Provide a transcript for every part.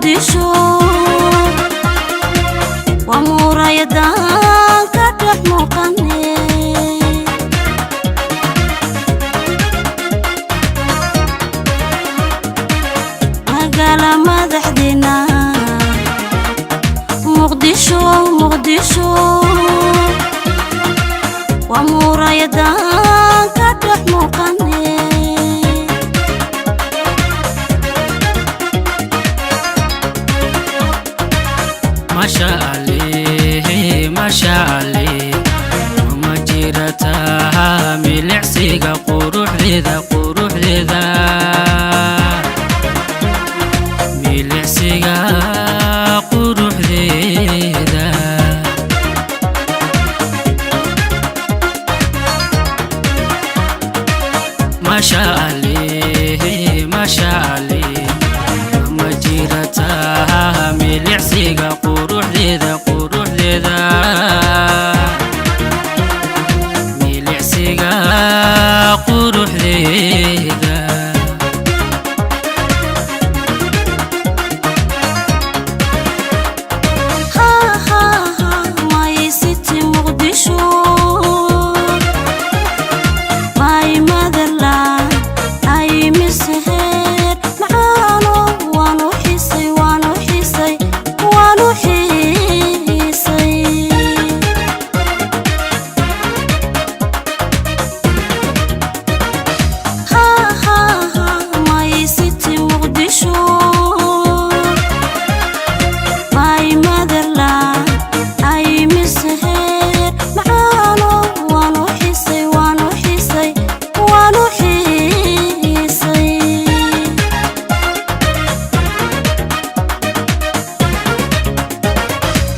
Muqdisho waa muraayadaan ka dhex muuqane. Magaala madaxdeena Muqdisho, Muqdisho waa muraayadaan ka dhex muuqane. Masha Allah, Masha Allah, ma jirtaa milicsiga quruxdeeda, quruxdeeda, milicsiga quruxdeeda. Masha Allah, Masha Allah, ma jirtaa milicsiga quruxdeeda, quruxdeeda, milicsiga quruxdeeda. Ha ha ha, my city Muqdisho, my motherland, I miss her. Macaano waan u xiisay, waan u xiisay, waan u xiisay. Ha ha ha, my city Muqdisho, my motherland, I miss her. Macaano waan u xiisay, waan u xiisay, waan u xiisay.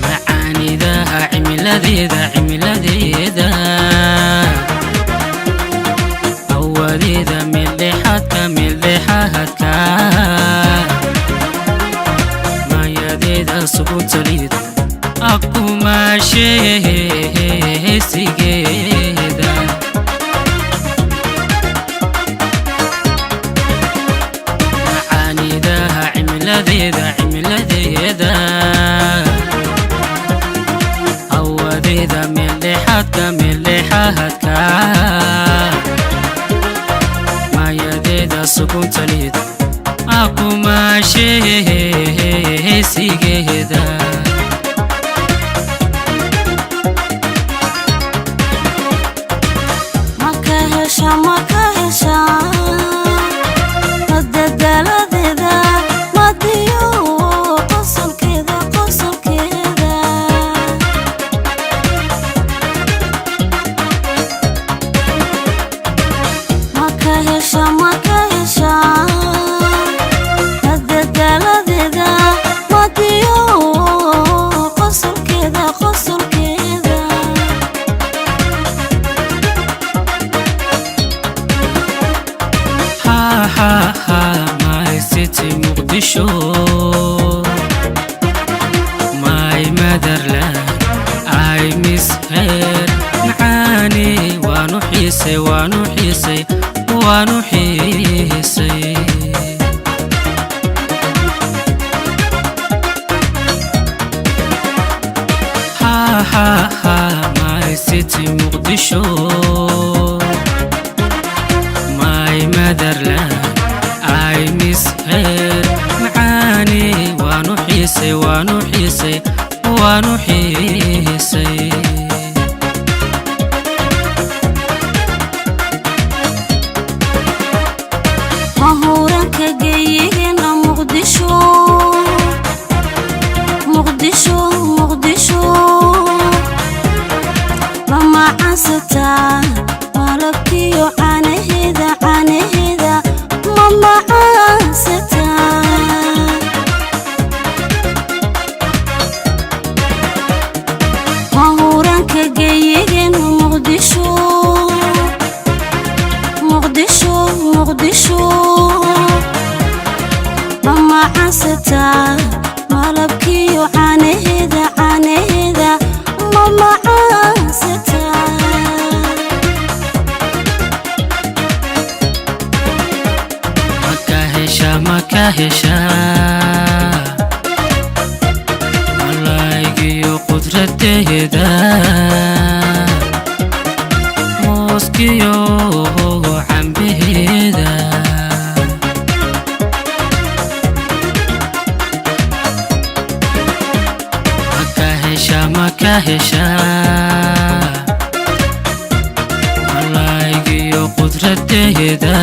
Macaanidaha cimiladeeda, cimiladeeda, awadeeda meeldhexaadka, meeldhexaadka, mayadeeda suguntalida akumaasheesigeeda. Macaanidaha cimiladeeda, cimiladeeda, awadeeda meeldhexaadka, meeldhexaadka, mayadeeda suguntalida akumaasheesigeeda. Ma ka hesha, ma ka hesha madadaaladeeda, madiyo qosolkeeda, qosolkeeda? Ma ka hesha, ma ka hesha madadaaladeeda, madiyo qosolkeeda, qosolkeeda? Ha ha ha, my city Muqdisho, my motherland, I miss her. Macaani waanu xiisay, waanu xiisay, waanu xiisay. Ha ha ha, my city Muqdisho, my motherland, I miss her. Macaani waanu xiisay, waanu xiisay, waanu xiisay. Mahuranka geeyigeena Muqdisho, Muqdisho, Muqdisho, ma macansataa malabkiyo caanaheeda, caanaheeda, ma macansataa? Mahuranka geeyigeena Muqdisho, Muqdisho, Muqdisho, ma macansataa malabkiyo caanaheeda, caanaheeda, ma macansataa? Ma ka hesha, ma ka hesha? qudradeeda, mooskiyo cambaheeda. Maka hesha, maka hesha malaygiyo qudradeeda.